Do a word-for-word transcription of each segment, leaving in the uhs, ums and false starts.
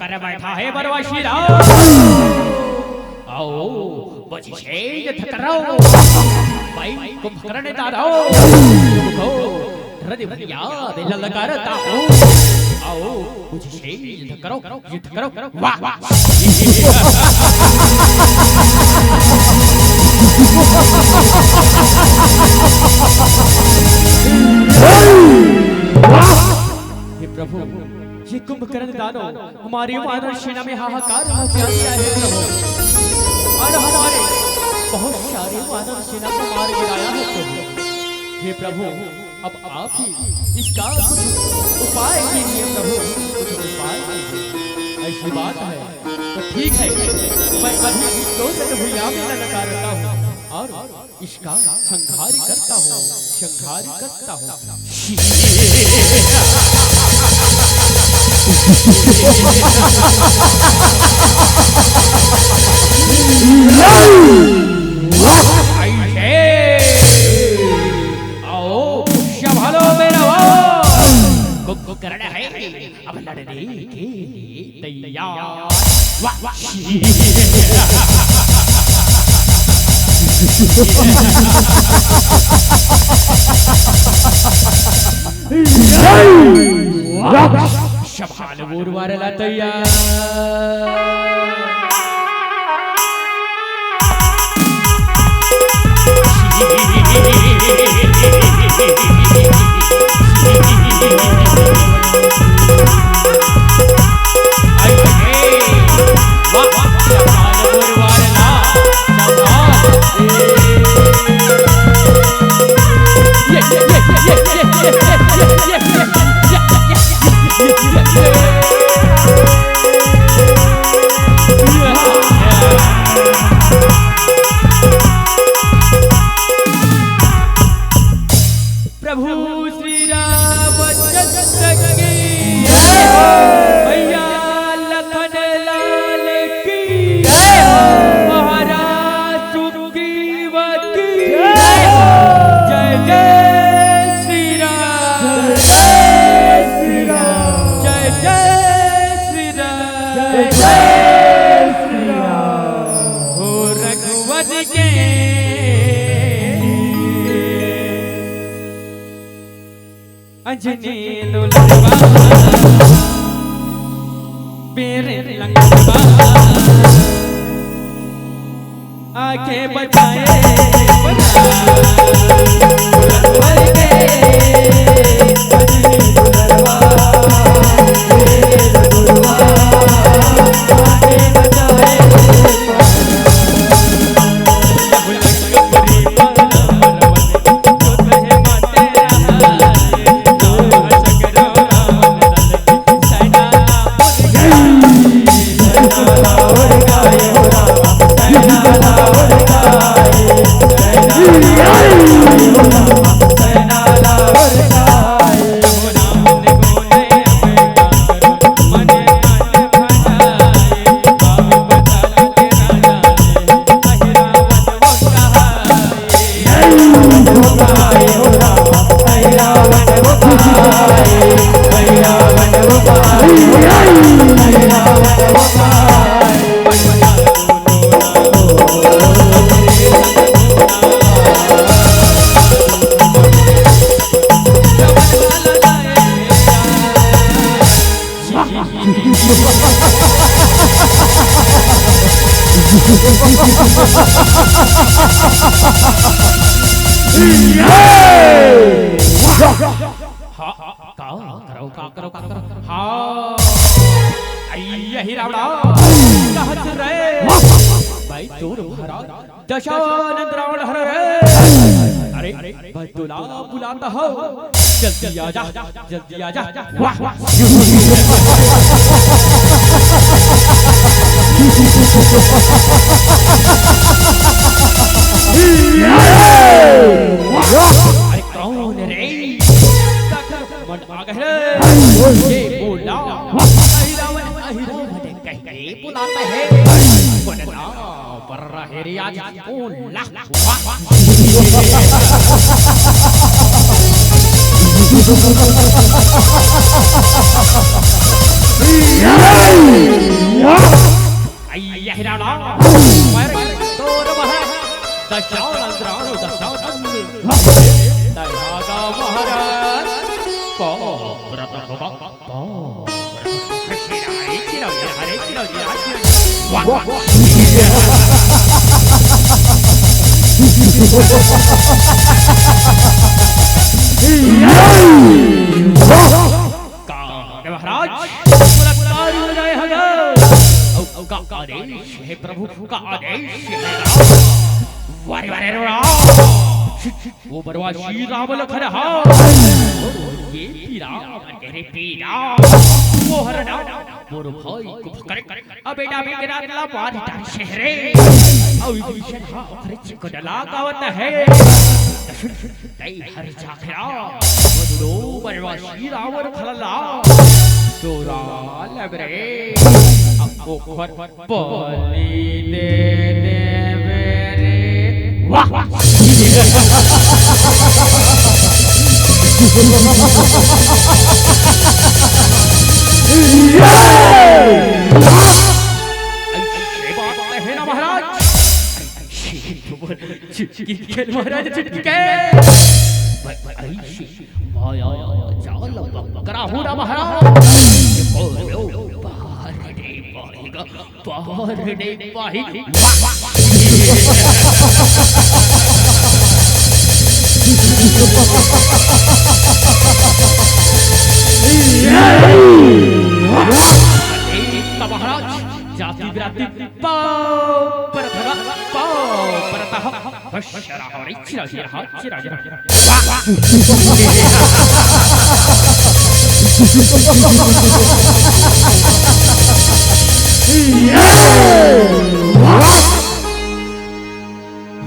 अरे बैठा है बनवासी राव। आओ, बजसे युद्ध करो। भाई कुंभकर्ण दानो, तुमको रदि भैया दे ललकारता हूँ। आओ, बजसे युद्ध करो, युद्ध करो, वाह, वाह। हे प्रभु, ये कुंभकर्ण दानो हमारी वानर सेना में हाहाकार मचा दिया है प्रभु, और हमारे बहुत सारे वानर सेना को मार गिराया है प्रभु। हे प्रभु, अब आप ही इसका कुछ उपाय कीजिए प्रभु, कुछ उपाय कीजिए। ऐसी बात है तो ठीक है, मैं अभी दो चतुर्भुजा में ललकारता हूँ और इसका संहार करता हूँ, संहार करता हूँ। आओ, संभालो मेरा भाई। कुंभकर्ण है अब लड़ने के लिए तैयार। वाह, वाह। संभाल उर्वर ला तैयार। प्रभु श्री रामचंद्र की जय हो। भैया लखन लाल की जय हो। महाराज सुग्रीव की जय हो। जय जय श्री राम। जय जय श्री राम। जय जय श्री राम। जय जय श्री राम। हो रघुवर के अंजनी दुलरवा, बेरे लंगवा, आके बचाए बना। दुलरवा के, अंजनी दुलरवा, बेरे लंगवा, आके बचाए बना। हाँ, का करो, का करो, का करो? हाँ। अय्या ही रावणा, कहाँ से रे? भाई तोर महाराज दशानन रावण हर रे। अरे, भाई दुला बुलाता हो, जल्दी आ जा, जल्दी आ जा। वाह, वाह। अरे कौन रे? मन आ गए रे। ये बोला, अहि रावण, अहि रावण कह के बुलाता है। बोलना पर रहे रे आज। बोला। वाह। अइया हे राणा, मैं तोर महाराज दशानन राणा दशानन। दयादा महाराज, पाप रत होगा, पाप रत। हरे चिरंजीव, हरे चिरंजीव, हरे चिरंजीव। वाह, वाह। का रे महाराज, बलात्कार हो जाए हगा। अउ, अउ का आदेश हे प्रभु, का आदेश हे राम। वारे, वारे, वारे। वो बनवासी राम लखन हा। ये पीरा, अरे पीरा। वो हरना, मोर भाई को पकड़, अब बेटा भी गिरा दिला, बाहर डाल शहरे। अउ विभीषण हा, ओकरे चिको डला गावत हे। दई हरि चाखरा, दो बरवासी रावण खलला, डोरा लबरे, अब ओखर बलि दे देवे रे। वाह, वाह। ऐसे बात हे ना महाराज। चुटकी खेल महाराज, चुटकी खेल। भाई, भाई, ऐसे माया जाल पकड़ा हो ना महाराज। ये बोलो, बाहर नहीं पाएगा, बाहर नहीं पाएगा। महाराज, जाति बिराती पाँव परत हवा, पाँव परत हवा। बस, रहा हो रे, चिरा, चिरा, चिरा, चिरा।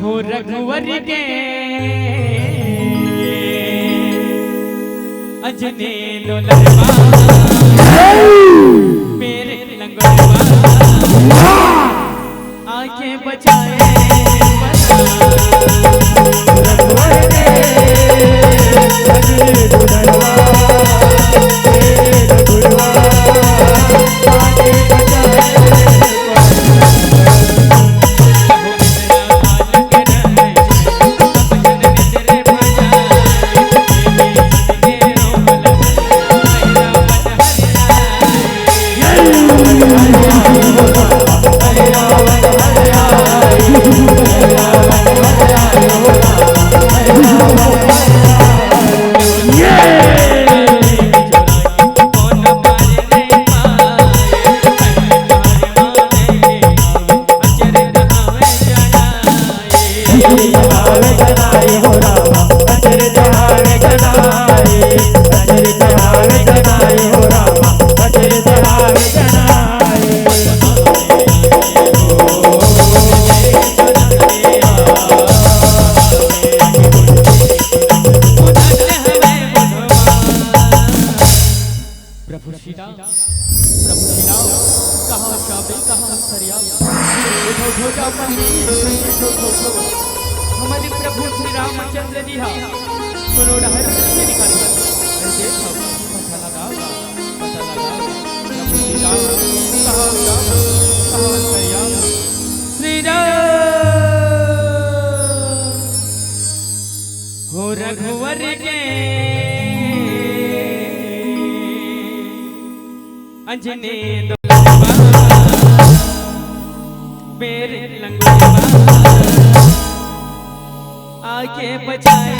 हो रघुवर के अजने लो ललवा, मेरे लंगड़वा, आंखें बचाए बता। रघुवर के अजने लो ललवा, मेरे लंगड़वा, आंखें बचाए बता। प्रभु श्री राम, प्रभु श्री राम, कहाँ श्याम, कहाँ अंतर्यामी? उठो, उठो, जाओ, पंडित, उठो, उठो, उठो। हमारे प्रभु श्री रामचंद्र जी हा, कोनो डहर से निकाले। अरे देखो, पता लगाओ, पता लगाओ। प्रभु श्री राम, कहाँ श्याम, कहाँ अंतर्यामी? श्री राम। हो रघुवर के अंजनी दुल्हवा, मेरे लंगड़वा, आके बचाए।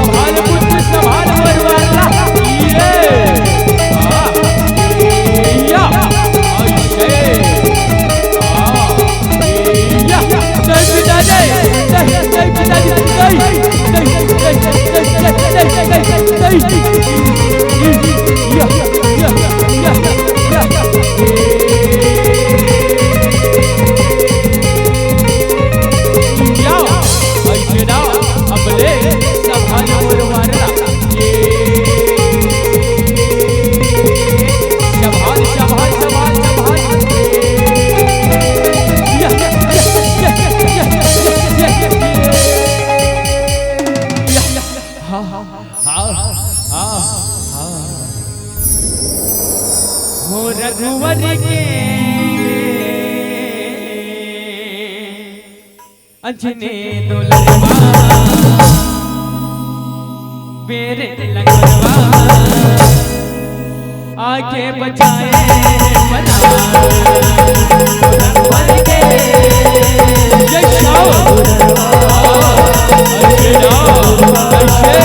संभाल पुत्र, संभाल मोर वाला। ये। हाँ। या। ऐसे। हाँ। या। जय पिताजी, जय, जय पिताजी, जय, जय, जय। या, या, या, या। या, ऐसे ना, अब ले, संभाल मोर वाला। शाबाश, शाबाश, शाबाश, शाबाश। या, या, या। हाँ, हाँ, हाँ, हाँ, हाँ। हो रघुवर के अंजनी दुलरवा, बेरे लंगरवा, आके बचाए बना। रघुवर के जय श्याम। ऐसे ना, ऐसे।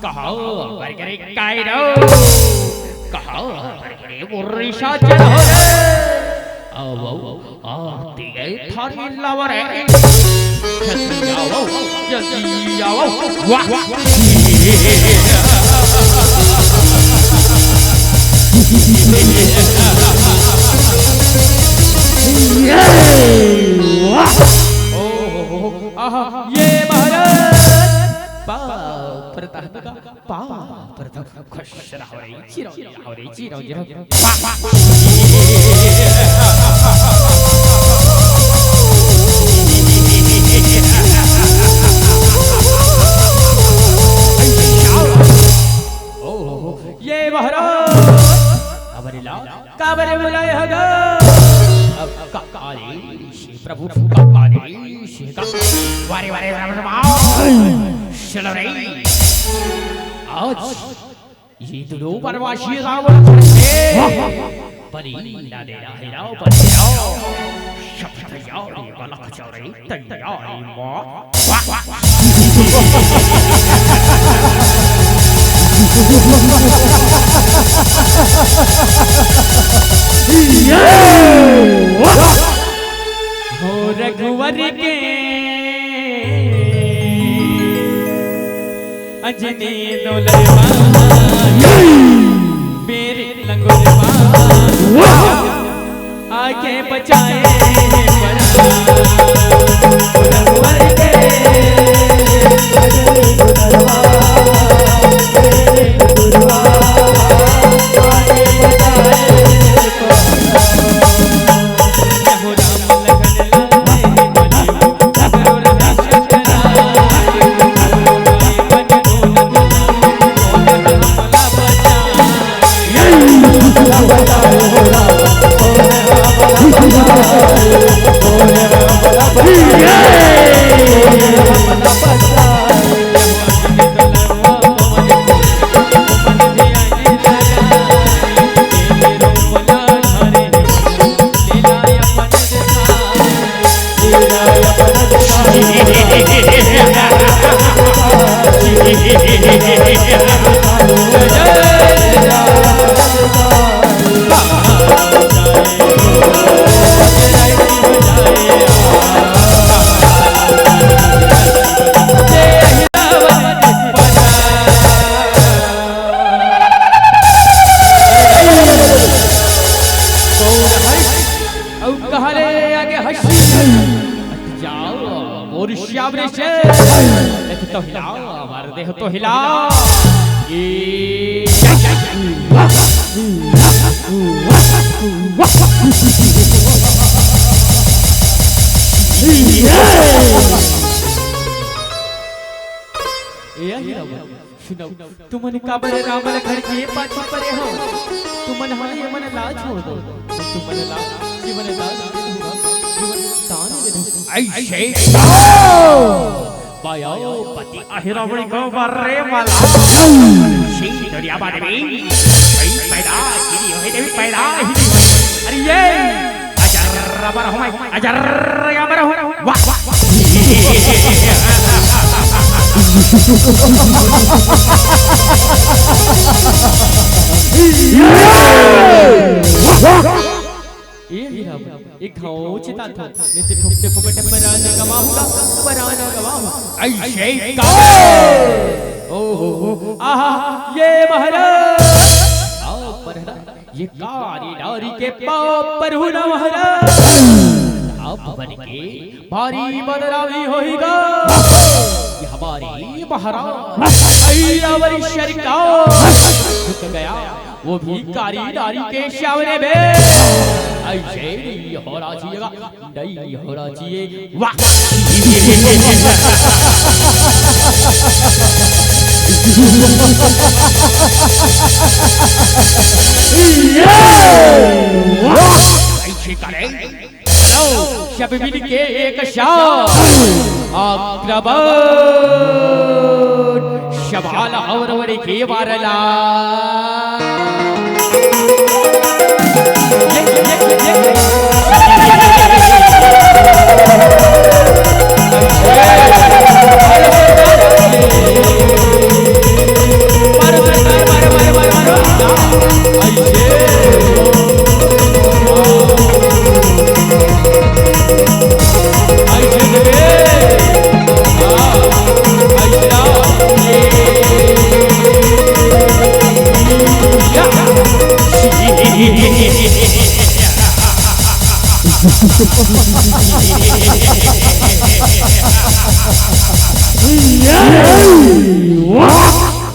कहो बरगरे कायरो, कहो बरगरे मुर्रिशा चलो रे। आओ, आओ, आ, दिए थारी लवर है। जल्दी आओ, जल्दी आओ। वाह, वाह। ये, वाह। ओ, हो, हो, हो। आहा, ये महाराज। बाप रे, तहत का बाप रे, खुश रहो रे, चिरंजीव रहो रे, चिरंजीव रहो। ये महाराज, काबर बुलाए हगा? अब का-, काली प्रभु, काली वारे वारे राम राम। चलो रे, आज ये दुनो वनवासी रावण से बलि ना देना है, रावण से। सब तैयारी, बलक चौरे तैयारी, माँ। हो रघुवर के अंजनी दुलरवा, मेरे लंगुरवा, आके बचाए हे परान। रघुवर के अंजनी दुलरवा, मेरे लंगुरवा, आके बचाए हे परान। अउ कहा ले आगे हंसी। जाओ, मोर श्याम रे से। देख तो हिलाओ, हमार देह तो हिलाओ। ये ये हिलाओ। सुनव, तुमन काबर राम लखन के पाछू परे हो? तुमन हा एमन ला छोड़ दो। तुमन ला, जीवन ला दे दो, जीवन दान दे दो। ऐसे पायो पति अहिरावणी को बर्रे वाला। श्री दुनिया बादवी। पैदा, श्री होई देवी पैदा। अरे ये अजर अमर हूँ मैं, अजर अमर हूँ। वाह, वाह। ये हीरा, एक घाव चिता था, नित्य खूब से फुकट परान गवाहूंगा, परान गवाहूं। ऐसे का? ओ हो हो, आहा, ये महाराज। आओ परहरा। ये कारी नारी के पाँव परहू ना महाराज। आप बन के भारी बदनामी होई गा। ये हमारे महाराज ऐरावरी सरकार झुक गया, वो भी कारी नारी के सामने में। ऐसे नहीं होना चाहिए गा। नहीं होना चाहिए। वाह। ये वाह। ऐसे करे। चलो, सब मिल के एक साथ आक्रमण। सवाल और के वारला।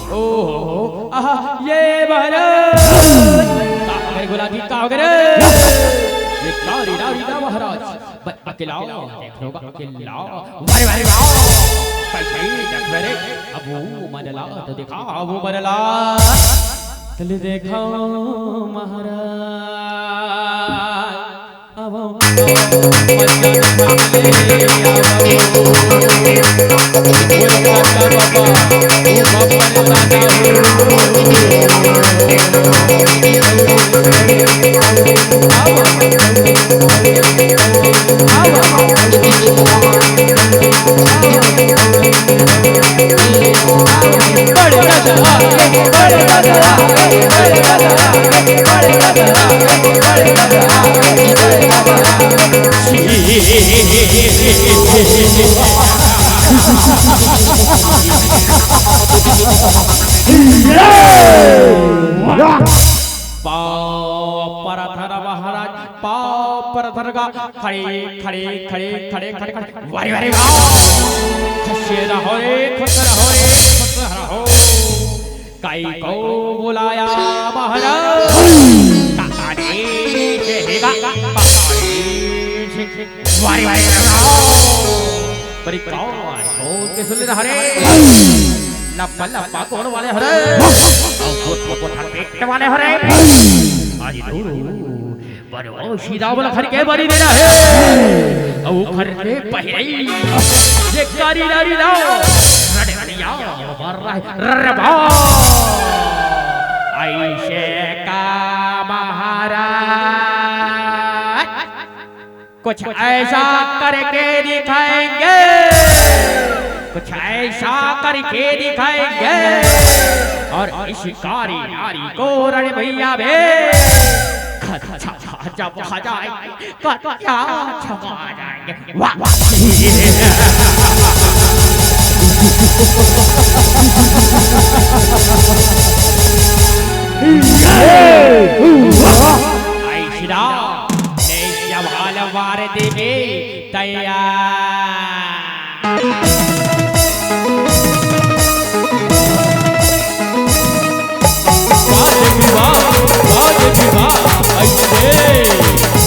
ओहो, आहा, ये महाराज। का हो गे गुलाटी, का हो गे रे? ये का रे, रे, रे महाराज? ब-, अकेला, देख लो, अकेला। वारे, वारे, वाह। कैसे देख रे? अब वो मनला, तो देखा, वो मनला। चल देखा, महाराज। पाँव परत हन महाराज, पाँव परत हन गा। खड़े, खड़े, खड़े, खड़े, खड़े, खड़े। वारे, वारे, वाह। खुश रहो रे, खुश रहो रे, खुश रहो। काई को बुलाया महाराज? काका जी, कहेगा, काका जी। वारे, वारे, वाह। बड़ी कौन? कौन के सुन रहा रे? लप्पा लप्पा कौन वाले हरे? और वो, वो, वो पेट वाले हरे? आज दूर बरवा सीधा वाला घर के बारी देना है। और घर में पहिरे ये कारी नारी लाओ। रड़े रड़िया मार रहा है। रड़बा। ऐसे का महाराज। कुछ ऐसा करके दिखाएंगे, कुछ ऐसा करके दिखाएंगे। और इस कारी नारी को रण भैया बे कच्चा खा जाएंगे, कच्चा खा जाएंगे। वाह, वाह। ऐसा ले सवाल मार देवे तैयार। वाह देवी वाह, वाह देवी वाह, ऐसे,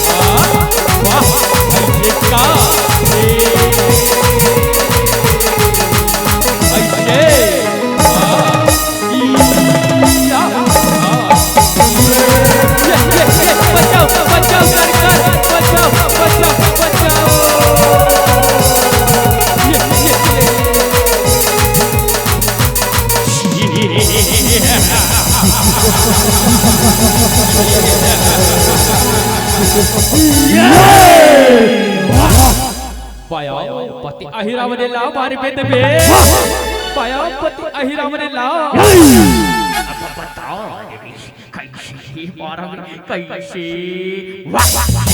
वाह, वाह, ऐसे का, ऐसे, वाह। पाया पति अहिरावने ला मार बेत बे। पाया पति अहिरावने ला। अब बताओ कैसे मारा, कैसे? वाह, वाह, वाह।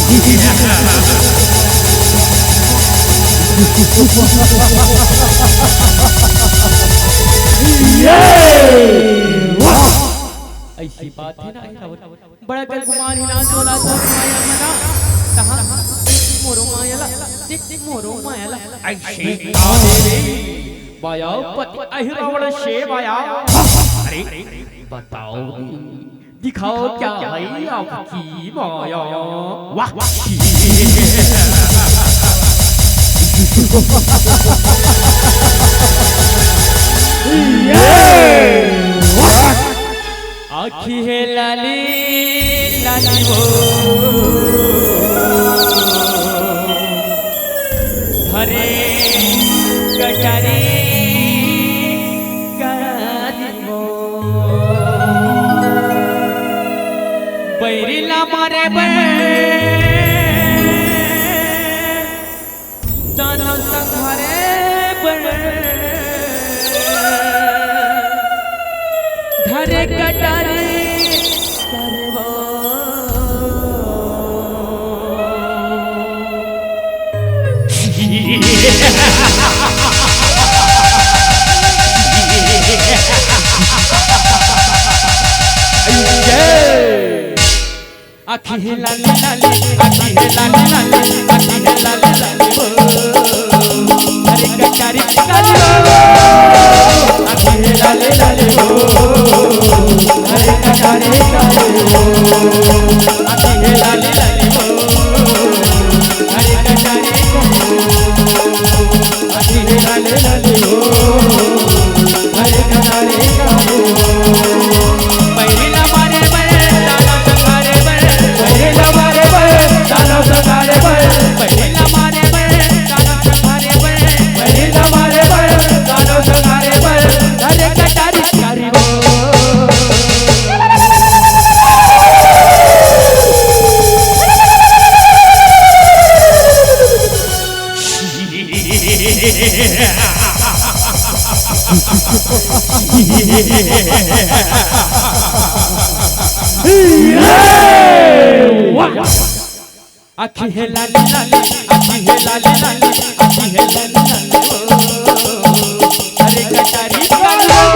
ऐसी बात है ना, अहिरावने। बड़ा कर गुमान हिला चोला तो माया मना। तहाँ देख मोरो मायला, देख मोरो मायला। ऐसे का रे? माया पति अहिरावण से माया। अरे बताओ, दिखाओ क्या है आपकी माया। वाह। आँखी हे लाली लाली वो, हरे कटारी कारी वो, बैरी ला मारे बर दानव संहारे बर धरे कटारी करवो। आँखी हे लाली लाली, आँखी हे लाली लाली, आँखी हे लाली लाली हो। अरे कटारी काली हो। आँखी हे लाली लाली हो। अरे कटारी काली हो। आँखी हे लाली लाली हो। अरे कटारी काली हो। आँखी हे लाली लाली हो। अरे कटारी काली हो। पहिला मारे बे, ताला संघारे बे। पहिला मारे बे, ताला संघारे बे। पहिला मारे बे, ताला संघारे बे। पहिला मारे बे, ताला संघारे बे। अरे कटारी कारी बो। आँखी हे लाली लाली, आँखी हे लाली लाली, आँखी हे लाली लाली, ओ, अरे कटारी काली हो।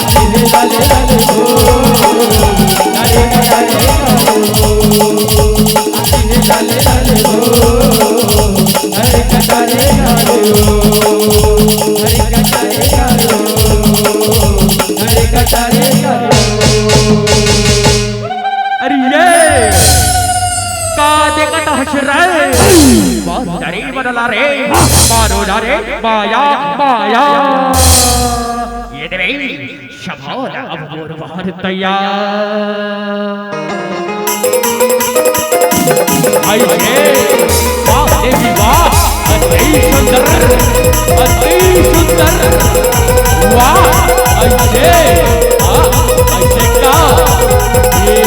आँखी हे लाली लाली हो। अरे कटारी काली हो। आँखी हे लाली लाली हो। अरे कटारी काली हो। अरे कटारी काली हो। अरे कटारी काली हो। अरे ये का देखत हस रे? बहुत डरे बदला रे, मारो ना रे, बाया, बाया। ये दे रे, शबाना अब मोर बाहर तैयार। आई हे, वाह देवी वाह, अति सुंदर, अति सुंदर। वाह, ऐसे, वाह, ऐसे का? ये,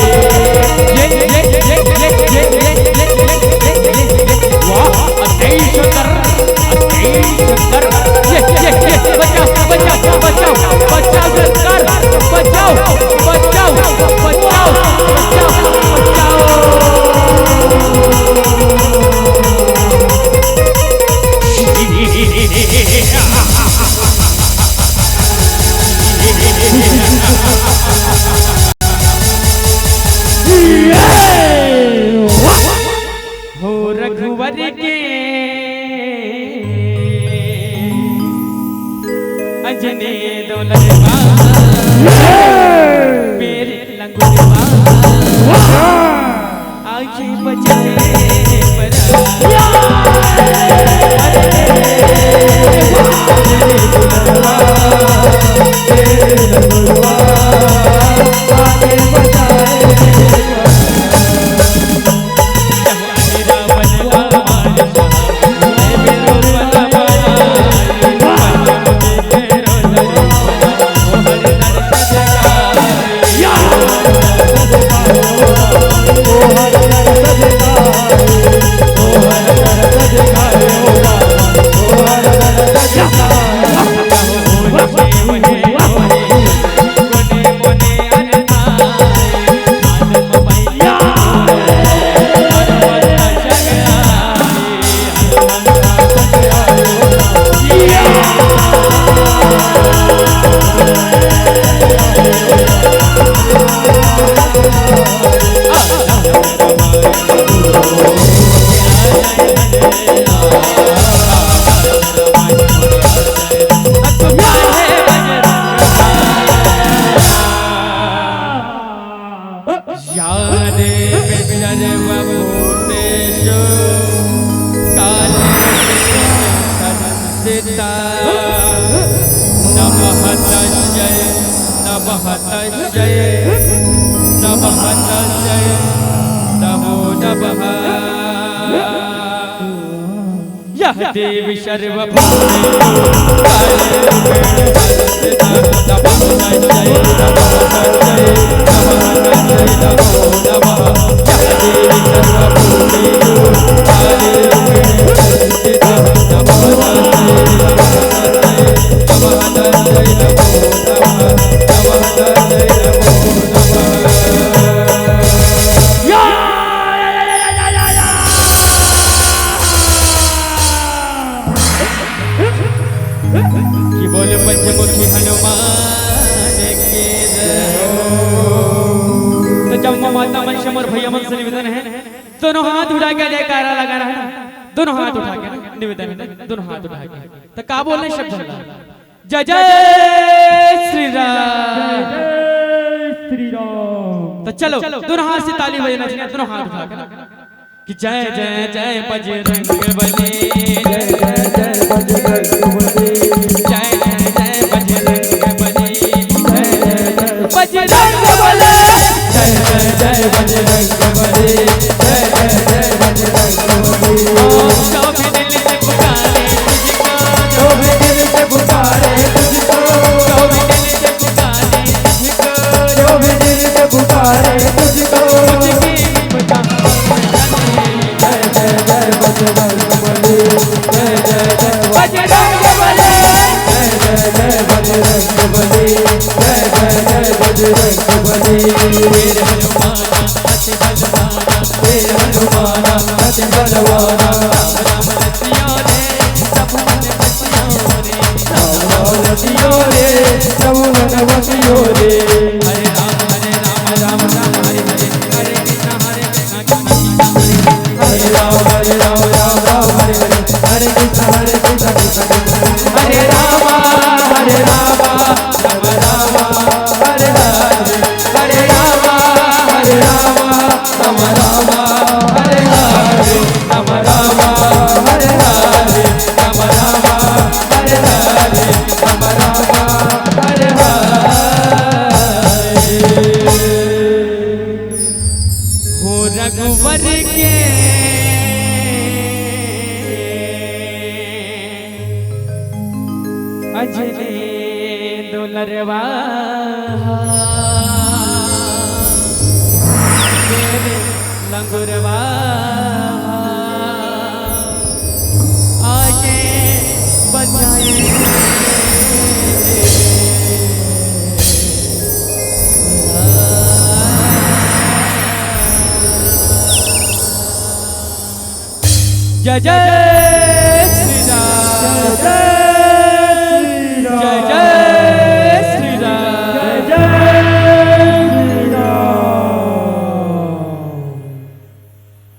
ये, ये, वाह, अति सुंदर, अति सुंदर। ये, ये, ये, बचाओ, बचाओ, बचाओ, बचाओ, सरकार, बचाओ, बचाओ, बचाओ, बचाओ, बचाओ। हो रघुवर के अंजनी दौलत मेरे लंगुर आँखें बचने पर या देवी सर्वभूतेषु काली संस्थिता। नमः तस्यै, नमः तस्यै, नमः तस्यै, नमो नमः। या देवी सर्वभूतेषु काली रूपेण संस्थिता। नमः तस्यै, नमः तस्यै, नमः तस्यै, नमो नमः। या देवी सर्वभूतेषु काली रूपेण संस्थिता। नमः तस्यै, नमः तस्यै, नमः तस्यै, नमो नमः। नमः तस्यै, नमो नमः। या कि बोल पंचमुखी हनुमान की जय हो। माता मन से, मोर भैया मन से निवेदन हे, दोनों हाथ उठा के जयकारा लगा रहा है, दोनों हाथ उठा के निवेदन है, दोनों हाथ उठा के। तो का बोलना है शब्द ला? जय जय श्री राम। जय श्री राम। तो चलो, दोनों हाथ से ताली बजाना चाहिए, दोनों हाथ उठा के ना। कि जय जय जय बजरंग बली, जय जय जय बजरंग बली, जय जय जय बजरंग बली, जय जय जय बजरंग बली, जय जय जय बजरंग बली, जय जय जय बजरंग बली। ओ जो भी दिल से पुकारे तुझको, जो भी दिल से पुकारे तुझको, जो भी दिल से पुकारे तुझको, जो भी दिल से पुकारे तुझको, उसकी जय जय जय बजरंग बली, जय जय जय बजरंग बली, जय जय जय बजरंग बली, जय जय जय बजरंग बली। वीर हनुमान अति बलवाना, वीर हनुमान अति बलवाना। राम राम रचियो रे, सब मन बसियो रे। राम राम रचियो रे, सब मन बसियो रे। हरे राम हरे राम, राम राम हरे हरे, हरे कृष्ण हरे कृष्ण, कृष्ण कृष्ण हरे हरे। हरे राम हरे राम, राम राम हरे हरे, हरे कृष्ण हरे कृष्ण, कृष्ण कृष्ण हरे हरे। हरे राम हरे राम, राम राम हरे हरे, हरे राम हरे राम, राम राम हरे हरे, राम राम हरे हरे, राम राम हरे हरे, राम राम हरे हरे। हो रघुवर के अंजनी दुलरवा, तेरे लंगुरवा आके बचाए। जय जय श्री राम।